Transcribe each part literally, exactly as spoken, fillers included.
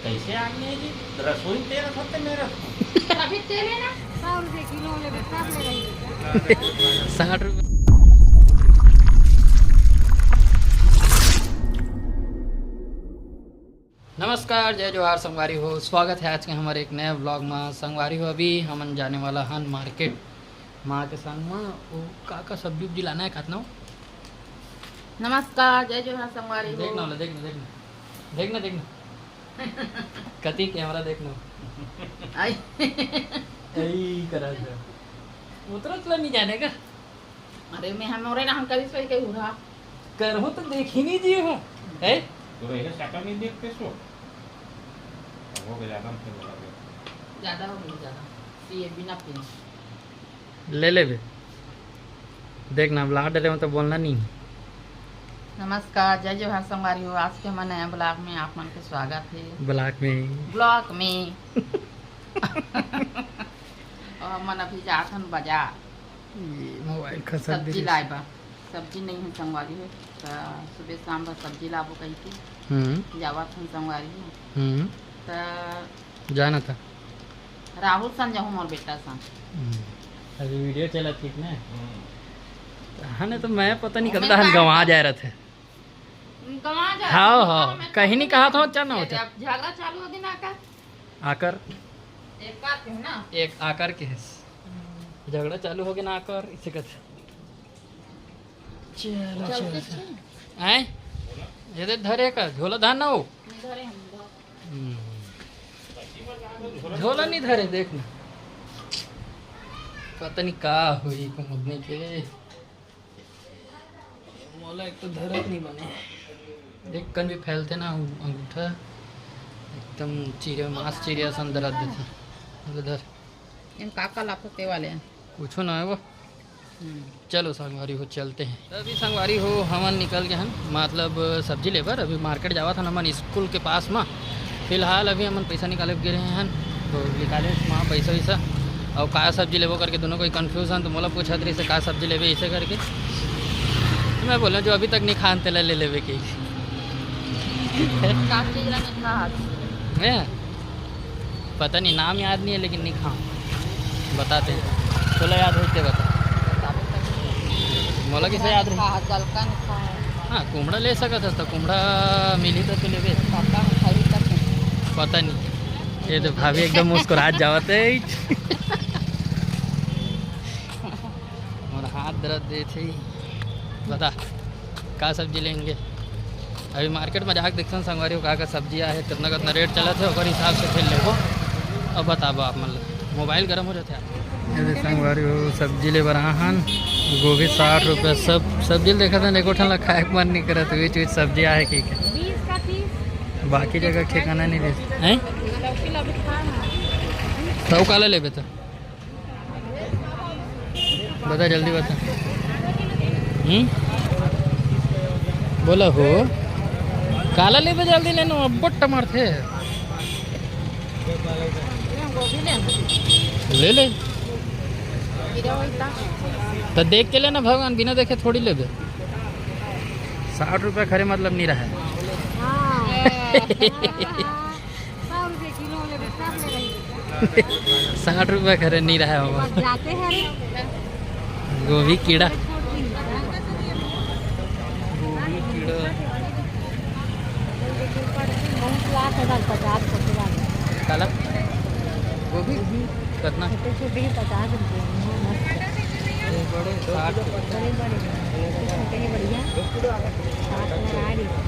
कैसे आदमी है जी? रसोई तेरा था तो मेरा था। अभी तेल है ना, सौ रुपये किलो ले, साठ ले रही है। साठ रुपये। नमस्कार, जय जोहार संगवारी हो, स्वागत है आज के हमारे एक नए व्लॉग में। संगवारी हो, अभी हमन जाने वाला हन मार्केट माँ के संग में। वो का का सब्जी उब्जी लाना है खातना हो। नमस्कार, जय जोहार संगवारी हो। देख ना, देख ना, देख ना, देख ना, देख ना। कति कैमरा देख लो। आई। आई करा था। उतरत ला नहीं जाने का। अरे मैं हम ओरे ना हम कभी सोई के उड़ा। करहूँ तो देख ही नहीं जी हो। है? तो ये शक्ल नहीं देखते सो। हो गया ज्यादा हमसे बोला गया। ज्यादा हो गया ज्यादा। ये बिना पिन। ले लेबे। देख ना, अब ला डरे हो तो बोलना नहीं। नमस्कार, जय जोहार संगवारी हो। आज के हमारे नया ब्लॉग में आप मन के स्वागत है। ब्लॉग में। ब्लॉग में। और हमन अभी जात हन बाजार। ये मोबाइल खसक सब्जी दे। लाए बा। सब्जी नहीं है संगवारी हो, तो सुबह शाम बस सब्जी लाबो कही के। हम्म। जावत हन संगवारी हो। हम्म। तो जाना था। राहुल सन जाहूँ मोर बेटा सन। हम्म। अभी वीडियो चलत ठीक ना? हाँ, नहीं तो मैं पता नहीं कब तहन गंवा जाए रहते। गंवा जाए। हाँ, हाँ, मैं कहीं नहीं कहा था, अच्छा ना होता। अब झगड़ा चालू होगी ना आकर। आकर। एक बात है ना। एक आकर के है। झगड़ा चालू हो गया ना आकर, इसे कहते। चलो, चलो, चलो। आए? ये दे धरे का, झोला धान ना हो? नहीं धरे हम, धर। हम्म। झोला नहीं धरे, देख ना। पता नहीं का हुई को मुदने के। मोला एक तो धरत नहीं बने। एक कन भी फैलते ना अंगूठा, एकदम चिरे, मांस चिरे असन दर्द देथे। बोले, "धर।" इन का का लापते वाले हैं? कुछो ना है वो। हम्म। चलो संगवारी हो, चलते हैं। अभी संगवारी हो, हमन निकल गए हन, मतलब सब्जी लेबर। अभी मार्केट जावत हन हमन स्कूल के पास में। फिलहाल अभी हमन पैसा निकाले गे रहे हन, तो निकाले वहाँ पैसा वैसा, और का सब्जी लेबो करके दोनों कोई कन्फ्यूज हन। तो मोला पूछत रहिस का सब्जी लेबे, इसे करके। तो मैं बोला जो अभी तक नहीं खान तेला ले लेबे के। का चीज ला नहीं खा? हैं? पता नहीं, नाम याद नहीं है, लेकिन नहीं खाऊँ। बताते हैं, तोला याद होते बता। मोला किसे याद रही? हाँ, कुमड़ा ले सकत हस, तो कुमड़ा मिली तो तू लेबे। पता नहीं। ये तो भाभी एकदम मुस्कुरात जावत है। मोर हाथ दर्द देथे। बता, का सब्जी लेंगे? अभी मार्केट में जाके देखथन संगवारी हो, का का सब्जी आहे, कितना कितना रेट चलत है, ओकर हिसाब से फिर लेबो। अब बताबो आप मन ला, मोबाइल गरम हो जाथे। ये दे संगवारी हो, सब्जी ले बर आहन, गोभी साठ रुपया। सब सब्जी ल देखत हन, एको ठन ला खाए के मन नहीं करत, बीच बीच सब्जी आहे कि के। बाकी जगह ठिकाना नहीं दे। हैं? तो काला लेबे तो? बता, जल्दी बता। हम्म? बोला हो, काला लेबे, जल्दी ले नो, अब्बड़ टमार थे। ले ले। तो देख के लेना भगवान, बिना देखे थोड़ी लेबे। साठ रुपया खरे मतलब नहीं रहा है। हाँ। सौ रुपये किलो ले, सब ले रही है। साठ रुपया खरे नहीं रहा है बाबा। बस जाते हैं रे। गोभी कीड़ा। गोभी कीड़ा। बहुत लाख हजार पचास पचास। काला? गोभी? कितना? छोटे छोटे ही पचास रुपये, मस्त। ये बड़े साठ। बड़े बड़े हैं। छोटे छोटे ही बढ़िया। साठ हजार आ रही है।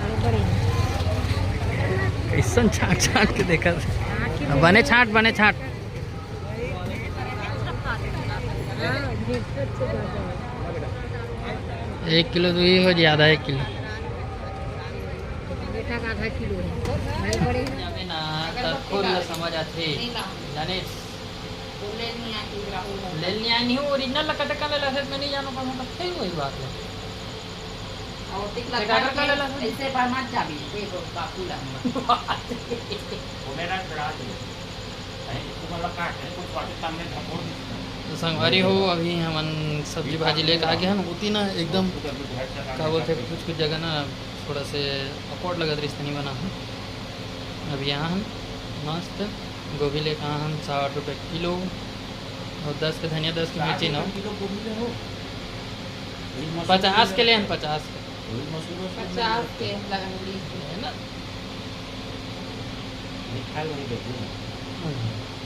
बड़े बड़े हैं। कैसन छाट छाट के देखा। छाट के बने छाट, बने छाट। हाँ, ये तो अच्छे ज्यादा है। एक किलो तो ये हो जाए, आधा एक किलो। बेटा का आधा किलो है। बड़े बड़े हैं। जाबे ना, तब खुद ला समझ आथे। नहीं ला। जाने? तो ले नहीं आती, राहुल है। ले नहीं आई, नहीं, ओरिजिनल ला कटे का ले ला, मैं नहीं जानो कौन सा, फिर वही बात है। और टिक एक लगा order कर के लेला। ऐसे बार मत जाबी, देखो, बापू ला। वो मेरा चढ़ा दे। कहीं इसको मतलब काट, कहीं कुछ वापस सामने धपोड़ दे। तो संगवारी हो, अभी हमन सब्जी भाजी लेके आ गए हैं, होती ना एकदम, का बोलते हैं, कुछ कुछ जगह ना थोड़ा से awkward लगत रहिस, नहीं बना है। अभी यहाँ हन मस्त गोभी लेके आए हन, साठ रुपये किलो, और दस के धनिया, दस के मिर्ची ना। किलो गोभी ले हो। पचास के ले हन, पचास के। पचास के लगा ली। है ना?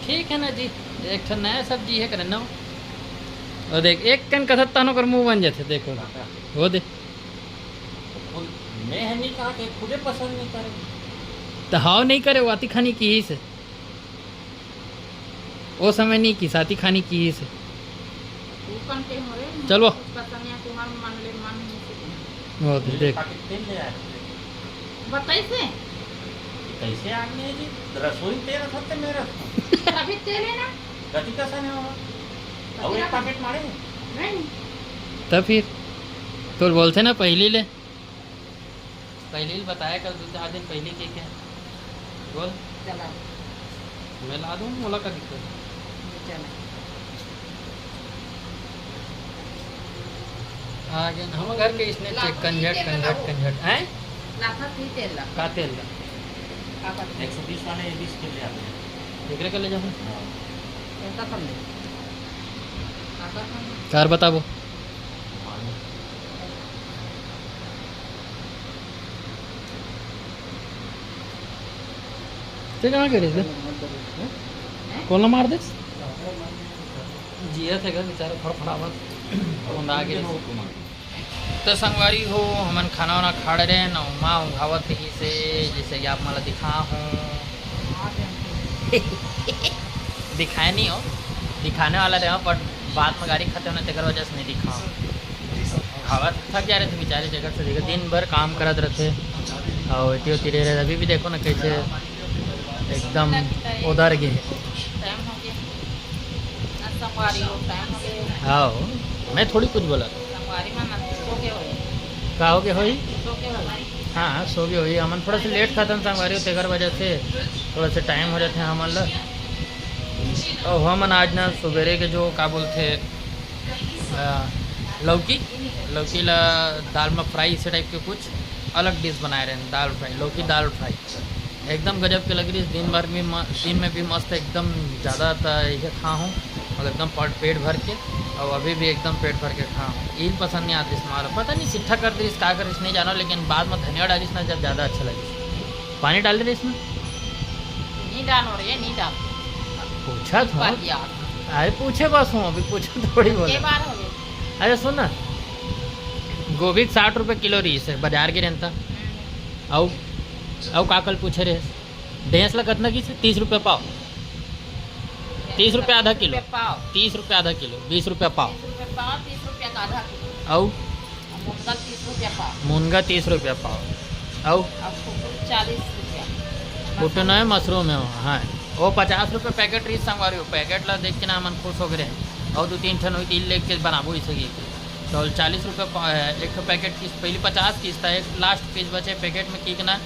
ठीक है ना जी, एक ठन नया सब्जी है करना। और देख, एक कन कथत तहन ओकर मुंह बन जाथे। देखो, वो दे। मैं नहीं कहा कि खुदे पसंद नहीं करे। तो हाव नहीं करे, वो आती खानी की ही से। ओ समय नहीं की, साथी खानी की ही से। तू कन के मोरे, चलो। कुछ पसंद या तुम्हार मन ले मन नहीं से। वो दे, देख। पाकिट तेल ले आए। बताई से? कैसे आदमी है जी? रसोई तेल रखते मेरा। अभी तेल है ना? गति कैसा नहीं होगा? और एक पाकिट मारे? नहीं। तो फिर तो बोलते ना पहली ले। पहले ही बताया कल, दो चार दिन पहले के क्या? बोल। चला। मैं ला दूँ, मोला का दिक्कत? चला। आ गए ना, हम घर के इसने चेक कंझट, कंझट, कंझट। हैं? लाखा की तेल ला। का तेल ला? का बात? एक सौ बीस वाले बीस के ले आते हैं। एकरे का ले जाऊँ? हाँ। ऐसा कर ले। ऐसा कर ले। कार बताबो। ते कहाँ करे थे? कौन मार दे? जिया थे का बेचारा फड़फड़ावत। कौन आ गए? तो संगवारी हो, हमन खाना वाना खा रहे हैं ना, माँ उंघावत रही से, जैसे कि आप मला दिखा हो। दिखाए नहीं हो, दिखाने वाला रहे हो, but बात में गाड़ी खाते हो ना, तेकर वजह से नहीं दिखा हो। खावत थक जा रहे थे बेचारे, जगह से जगह दिन भर काम करत रहते, और एती ओती रह रहे। अभी भी देखो ना कैसे एकदम उधर गए। टाइम हो गया। आज संगवारी हो, टाइम हो गया। हाँ, मैं थोड़ी कुछ बोला। संगवारी मन सो गए होई। का हो गए होई? सो गए होई। हाँ, सो गए होई। हमन थोड़ा सा लेट खातन संगवारी हो, तेकर वजह से थोड़ा सा टाइम हो जाते हैं हमन ला। और हमन आज ना सुबेरे के जो का बोलते, अ, लौकी, लौकी ला दाल में फ्राई, इसे टाइप के कुछ अलग डिश बनाए रहे, दाल फ्राई, लौकी दाल फ्राई। एकदम गजब के लग रही। दिन भर में म-, दिन में भी मस्त, एकदम ज़्यादा त-, ये खा हूँ और एकदम पट-, पेट भर के, और अभी भी एकदम पेट भर के खा हूँ। यही पसंद नहीं आती इसमें, पता नहीं सिट्ठा कर दी, का कर नहीं जाना, लेकिन बाद में धनिया डालिस ना, जब ज़्यादा अच्छा लगे। पानी डाल दे इसमें। नहीं डालो रे, नहीं डाल। पूछा था। अरे पूछे बस हूँ, अभी पूछा थोड़ी बोला। बार हो गए। अरे सुन ना, गोभी साठ रुपये किलो रही से बाजार के रेंता। हम्म। अउ, अउ का कल पूछे रहे? भैंस ला कतना की? तीस रुपये पाव। तीस रुपये आधा किलो। तीस रुपये पाव। तीस रुपये आधा किलो, बीस रुपये पाव। तीस रुपये पाव, तीस रुपये का आधा किलो। अउ? मुनगा तीस रुपये पाव। मुनगा तीस रुपये पाव। अउ? अब कुकुर चालीस रुपये। कुटना है, मशरूम है, हाँ। वो पचास रुपये पैकेट रही संगवारी हो, पैकेट ला देख के ना हमन खुश हो गए। और दो तीन ठन हुई, तीन लेके बनाबो इसे। तो चालीस रुपये पा-, एक ठो पैकेट किस, पहले पचास किस था, एक लास्ट पीस बचे पैकेट में, की ना,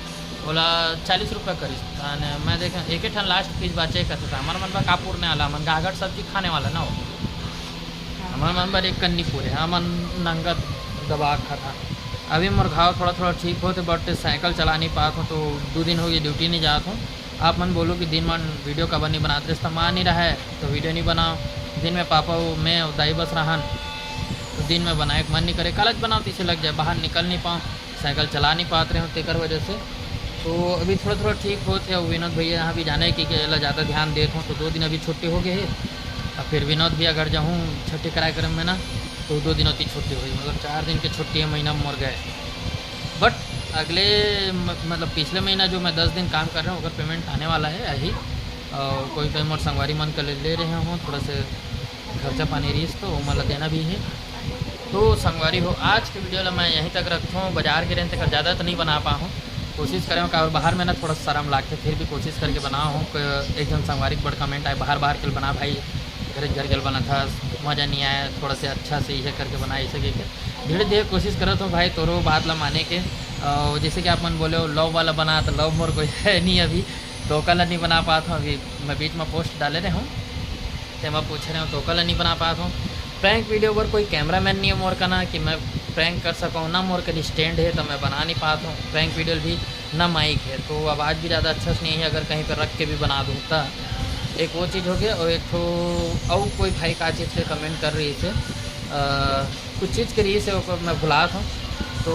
बोला चालीस रुपये करिस। ताने मैं देखा, एक ठन लास्ट पीस बचे कहते था, हमार मन बा का पूरने वाला, मन गागट सब्जी खाने वाला ना हो। हमार मन बर एक कन्नी पूरे, हमन नंगत दबा खा था। अभी मोर घाव थोड़ा थोड़ा ठीक होते, but साइकिल चला नहीं पात हूँ, तो दो दिन हो गए ड्यूटी नहीं जात हूँ। आप मन बोलो कि दिन मन वीडियो काबर नहीं बनात रहे, तो मान नहीं रहा है, तो वीडियो नहीं बनाओ। दिन में पापा वो, मैं और दाई बस रहन, तो दिन में बनाए के मन नहीं करे, कालच बनाओ, तीसे लग जाए, बाहर निकल नहीं पाओ, साइकिल चला नहीं पात रहे हो, तेकर वजह से। तो अभी थोड़ा थोड़ा ठीक होत है। और विनोद भैया यहाँ भी जाने की, कि एला ज़्यादा ध्यान देत हूँ, तो दो दिन अभी छुट्टी हो गई है। और फिर विनोद भैया घर जाहूँ छुट्टी कराए करम में ना, तो दो दिन होती छुट्टी हुई, मतलब चार दिन की छुट्टी है, महीना में मर गए। बट अगले म-, मतलब पिछले महीना जो मैं दस दिन काम कर रहा हूँ, अगर पेमेंट आने वाला है यही। और कोई कोई मोर संगवारी मन कर ले, ले रहे हूँ, थोड़ा से खर्चा पानी रहीस तो ओमन ला देना भी है। तो संगवारी हो, आज के वीडियो ला मैं यहीं तक रखथों। बाजार के रेंते कर ज़्यादा तो नहीं बना पा हूँ, कोशिश करें का, और बाहर में ना थोड़ा शर्म लागथे, फिर भी कोशिश करके बना हूँ। क-, एक जन संगवारी के बड़ कमेंट आए, "बाहर बाहर के बना भाई, घर घर के बना था, मज़ा नहीं आया, थोड़ा से अच्छा से यह करके बना, ऐसे करके।" धीरे धीरे कोशिश करत हूँ भाई, तोरो बात ला माने के। और जैसे कि आप मन बोले हो लव वाला बना, तो लव मोर कोई है नहीं अभी, तो ओकर ला नहीं बना पात हूँ। अभी मैं बीच में पोस्ट डाले रहे हूँ, तेमा पूछे रहे हो तो ओकर ला नहीं बना पात हूँ। प्रैंक वीडियो बर कोई कैमरामैन नहीं है मोर कना कि मैं प्रैंक कर सकूँ, ना मोर कन स्टैंड है तो मैं बना नहीं पात हूँ प्रैंक वीडियो भी। ना माइक है, तो आवाज़ भी ज़्यादा अच्छा से नहीं है, अगर कहीं पर रख के भी बना दूँ तो। एक वो चीज़ हो गया, और एक ठो और कोई भाई का चीज़ के कमेंट कर रही थे, कुछ चीज़ के रही से ओकर मैं भुलात हूँ। तो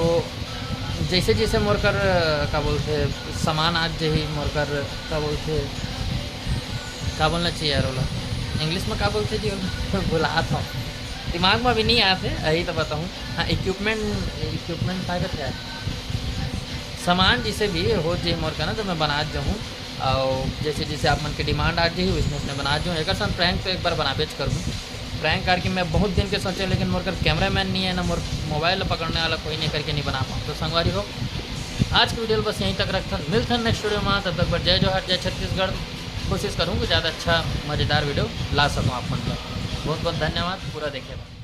जैसे जैसे मोर कर, का बोलते, सामान आज जही मोर कर, का बोलते, का बोलना चाहिए यार ओला, इंग्लिश में का बोलते जी ओला? भुलात हूँ, दिमाग में अभी नहीं आते, यही तो बताऊँ। हाँ, इक्विपमेंट, इक्विपमेंट का कहते हैं, सामान जैसे भी हो जे मोर का ना, तो मैं बना जाऊँ। और जैसे जैसे आप मन के डिमांड आ जाही, वैसने वैसने बना जाऊँ। एक संग प्रैंक तो एक बार बनाबेच करहूँ। प्रैंक करके मैं बहुत दिन के सोचे, लेकिन मोर कर कैमरा मैन नहीं है ना, मोर मोबाइल पकड़ने वाला कोई नहीं, करके नहीं बना पाऊँ। तो संगवारी हो, आज की वीडियो बस यहीं तक रखथन, मिलथन नेक्स्ट वीडियो में। तब तक बर जय जोहार, जय छत्तीसगढ़। कोशिश करूँ कि ज़्यादा अच्छा मज़ेदार वीडियो ला सकूँ आप मन बर। बहुत बहुत धन्यवाद पूरा देखे बर।